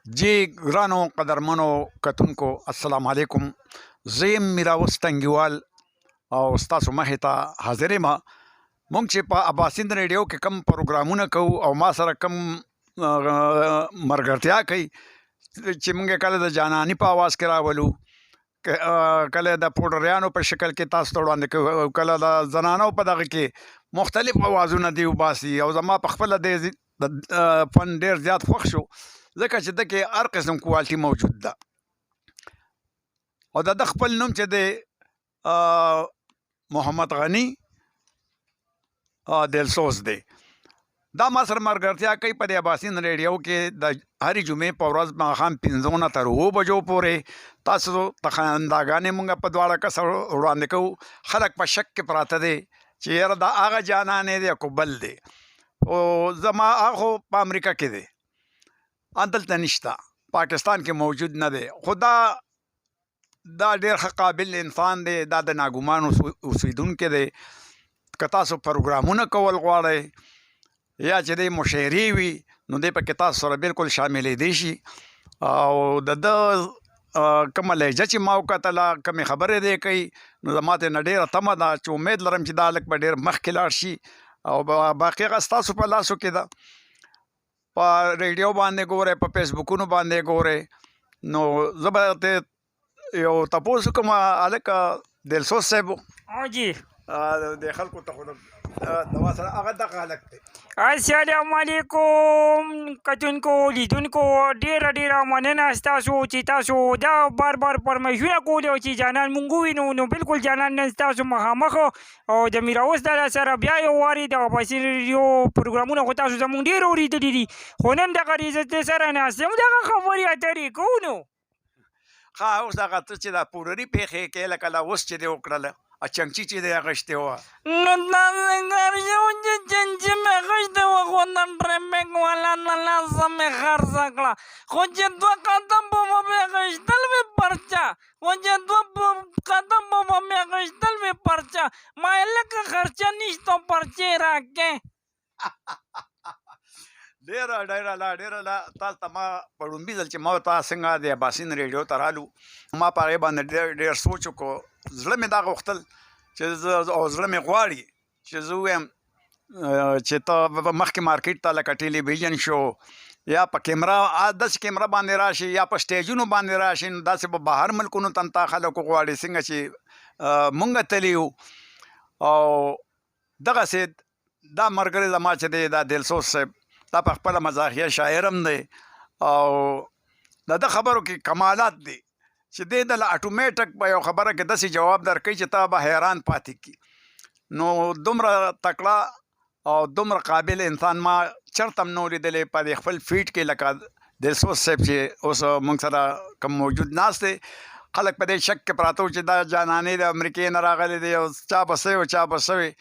جی ګرانو قدرمنو کتونکو، السلام علیکم. زه یم میراوس تنګیوال او ستاسو مخې ته حاضر یم. مونږ چې په اباسین ریډیو کې کم پروګرامونه کوو او ما سره کم مرګرتیا کوي، چې مونږ کله د جانانی په اواز کې راولو، کله د پوډریانو په شکل کې تاسو ته وړاندې کوو، کله د زنانو په دغه کې مختلف اوازونه دی وباسي. او زما په خپله د فن ډېر زیات خوښ شو، ځکه چې ده کې هر قسم کوالټي موجود ده. او د ده خپل نوم چې دی محمد غني دلسوز دی. دا ما سره ملګرتیا کوي په دې اباسین ریډیو کې د هرې جمعې په ورځ ماښام 5 نه تر 7 بجو پورې. تاسو ته خنداګانې مونږ په دواړه کسه وړاندې کوو. خلک په شک کې پراته دي چې یاره دا هغه جانانې دی کو بل دی. او زما هغه په امریکا کې دی، دلته نشته، پاکستان کې موجود نه دی. خو دا ډېر ښه قابل انسان دی، دا د ناګمان اوسېدونکی دی. که تاسو پروګرامونه کول غواړئ یا چې دی مشاعرې وي، نو دی پکې تاسو سره بالکل شاملېدی شي. او د ده کومه لهجه چې ما وکتله، کومې خبرې دی کوي، نو زما ترې نه ډېره تمه ده چې امید لرم چې دا هلک به ډېر مخکې لاړ شي. او باقي هغه ستاسو په لاسو کې ده. په ریډیو باندې ګورئ، په فیسبوکونو باندې ګورئ. نو زه به ته یو تپوس وکړم، هلکه دلسوز صاحب. جی. د خلکو ته خو دوا سره هغه دغه هلک دی. السلام علیکم کتونکو، لیدونکو، ډیره ډیره مننه ستاسو چې تاسو دا بار بار فرمایشونه کول او چې جانان مونږ ووینو. نو بالکل جانان نن ستاسو مخامخ او د میراوس دادا سره بیا یو وارې د اباسین ریډیو پروګرامونه خو تاسو زمونږ ډېر اورېدلي دي، خو نن دغه ریزت سره ناست یم، دغه خبرې اترې کوو. نو ښه، اوس دغه ته چې دا پوډري پېښې کې لکه لا اوس چې دې وکړله، چنګچي چې دې اخیستې وه. نو دا څنګه شو چې چنګچي مې اخیستې وه، خو د ټریفک والا له لاسه مې خرڅه کړه، خو چې دوه قدمه به مې اخیستل وي پرچه، خو چې دوه قدمه به مې اخیستل وي پرچه، ما یې لکه خرچه نشته، پرچې راکې. ډېره ډېره لا ډېره لا تاسو ته ما په ړومبي ځل چې ما تا څنګه د اباسین ریډیو ته رالو، ما په هغې باندې ډېر ډېر سوچ وکړو. زړه مې دا غوښتل چې زه او زړه مې غواړي چې زه ووایم چې ته مخکې مارکیټ ته لکه ټیلیویژن شو یا په کیمره، داسې کیمره باندې راشي یا په سټیجونو باندې راشي، نو داسې به بهر ملکونو ته تا خلک وغواړي څنګه چې مونږ تللي یو. او دغسې دا ملګری زما چې دی، دا دلسوز صاحب، دا په خپله مزاحیه شاعر هم دی او د ده خبرو کې کمالات دي چې دی د اټومیټک په یو خبره کې داسې جواب درکوي چې تا به حیران پاتې کړي. نو دومره تکړه او دومره قابل انسان ما چرته هم نه و لیدلی په دې خپل فیډ کې لکه دلسوز صاحب چې اوس موږ سره کوم موجود ناست دی. خلک په دې شک کې پراته وو چې دا جانانې د امریکې نه راغلي دی او چا به څه او چا به څه وي،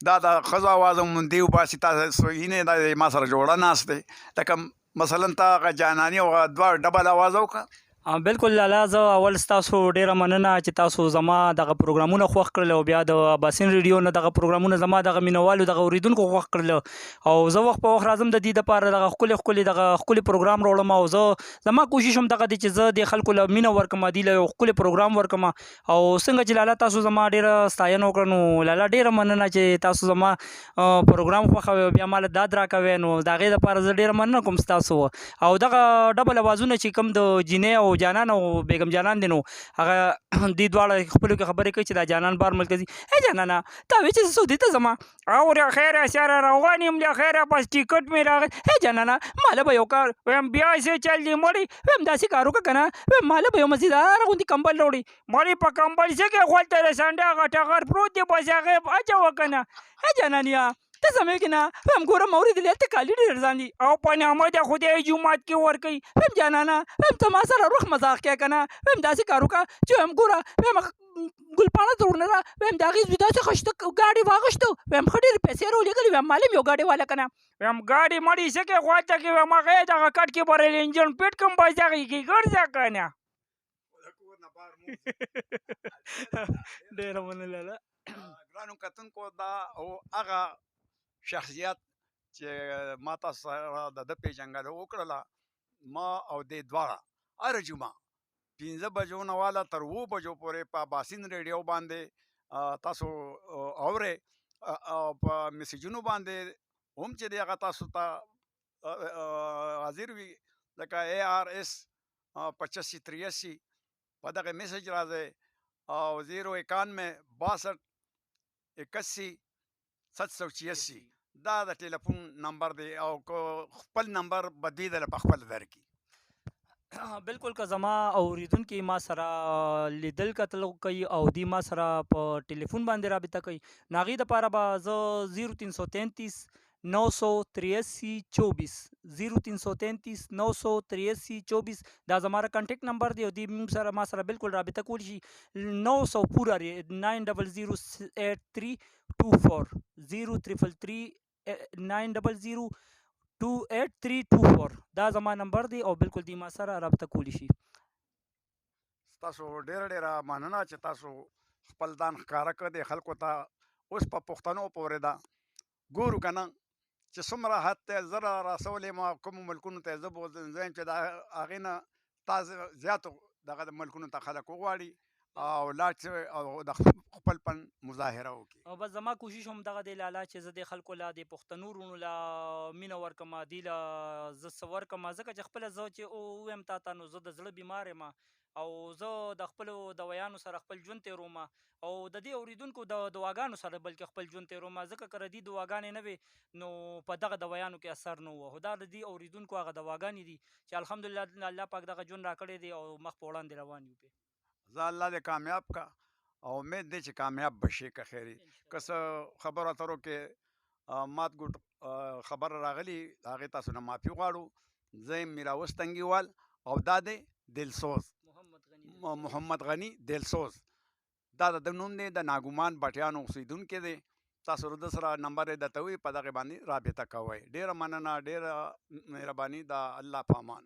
دا د ښځو اواز هم دی وباسي. تاسو وینئ دا ما سره جوړه ناست دی. لکه مثلا تا هغه جاناني او هغه دوه ډبل اواز وکړه. بالکل لالا، زه اول ستاسو ډیره مننه چې تاسو زما دغه پروګرامونه خوښ کړل او بیا د اباسین ریډیو نه دغه پروګرامونه زما دغه مینوالو، دغه اوریدونکو خوښ کړل. او زه وخت په وخت راځم د دې دپاره دغه ښکلي ښکلي دغه ښکلي پروګرام راوړم. او زه زما کوشش هم دغه دی چې زه د خلکو له مینه ورکړم، دوی له یو ښکلی پروګرام ورکړم. او څنګه چې لالا تاسو زما ډیره ستاینه وکړه، نو لالا ډیره مننه چې تاسو زما پروګرام خوښوئ او بیا ماله داد راکوئ، نو د هغې دپاره زه ډیره مننه کوم ستاسو. او دغه ډبل اوازونه چې کوم د جینۍ او جانان او بیګم جانان دی، نو هغه دوی دواړه خپلو کې خبرې کوي چې دا جانان بار ملک ته ځي. ای جانانه، تا وی چې زه سعودي ته ځم. او له خیره سره روان یم، له خیره بس ټیکټ مې راغی. ای جانانه، ماله به یو کار وایم. بیا څه چل دی مړی؟ وایم داسې کار وکړه که نه، وایم ماله به یو مزیدار غوندې کمبل راوړي. مړی په کمبل څه کې؟ خو هلته د سنډا غټه غر پروت دی، بس هغه اچوه که نه. ای جانانیا، ته زمې که نه؟ وایم ګوره، ما اورېدلي هلته کالي ډېر ارزان دي. او په نامه د خدای جومات کې ورکوي. وایم جانانه، وایم ته ما سره روخ مزاق کوې که نه؟ وایم داسې کار وکړه چې وایم ګوره، وایم ګلپاڼه ته ورنه را، وایم د هغې زوی داسې ښایسته ګاډی واغوسته، وایم ښه ډېرې پیسې یې راولېږلې، وایم مالم یو ګاډی واله که نه. وایم ګاډی مړی څه کوې؟ خو هلته کې وایم هغه یې دغه کټ کې برل انجن پټ کړم، بس دغې کې ګرځه که نه. ډېره مننه لالا. ګرانو کتونکو، دا او هغه شخصیت چې ما تاسو سره د ده پېژنګلو وکړله. ما او دې دواړه هره جمعه 5 بجو نه والا تر 7 بجو پورې په اباسین ریډیو باندې تاسو اورئ، او په میسجونو باندې هم چې دی هغه تاسو ته حاضر وي، لکه ای آر اس 85 83 په دغه میسج راځي، او 091 62 81 786 دا د ټلیفون نمبر دی، او که خپل نمبر به دوی دله په خپله درکړي. بالکل، که زما اوریدونکي ما سره لیدل کتل کوي او دی ما سره په ټلیفون باندې رابطه کوي، نو هغې دپاره به زه 0333 983 24، 0333 983 24 دا زما د کنټیکټ نمبر دی، او دی موږ سره ما سره بالکل رابطه کولی شي. 900 پوره 900 83 24، 0333 900 28324 دا زما نمبر دی، او بالکل دی ما سره رابطه کولی شي. ستاسو ډېره ډېره مننه چې تاسو خپل ځان ښکاره کړ دی خلکو ته. اوس په پښتنو پورې ده ګورو که نه چې څومره حد ته زه را رسولی ما کومو ملکونو ته زه بوځم، زه یم چې د هغې نه تا زیاتو دغه د ملکونو ته خلک وغواړي او لاړ شي او د خپل فن مظاهره وکړي. او بس زما کوشش هم دغه دی لالا چې زه د خلکو له د پښتنو وروڼو له مینه ورکړم، دوی له زه څه ورکړم، ځکه چې خپله زه چې ووایم تا ته نو زه د زړه بیمار یم، او زه د خپلو دوایانو سره خپل ژوند تېروم، او د دې اورېدونکو د دواګانو سره بلکې خپل ژوند تېروم، ځکه که د دې دواګانې نه وې نو په دغه دوایانو کې اثر نه و، خو دا د دې اورېدونکو هغه دواګانې دي چې الحمدلله الله پاک دغه ژوند راکړی دی او مخ په وړاندې روان یو پې. زه الله دې کامیاب کا، او امید دی چې کامیاب به شي که خیر. که څه خبرو اترو کې مات ګوټ خبره راغلي هغې تاسو نه معافي غواړو. زه یم میراوس تنګیوال، او دا دی دلسوز محمد غني دلسوز، دا د ده نوم دی، د ناګومان بټیانو اوسېدونکی دی. تاسو د ده سره نمبر یې درته وي، په دغې باندې رابطه کوئ. ډېره مننه، ډېره مهرباني، د الله په امان.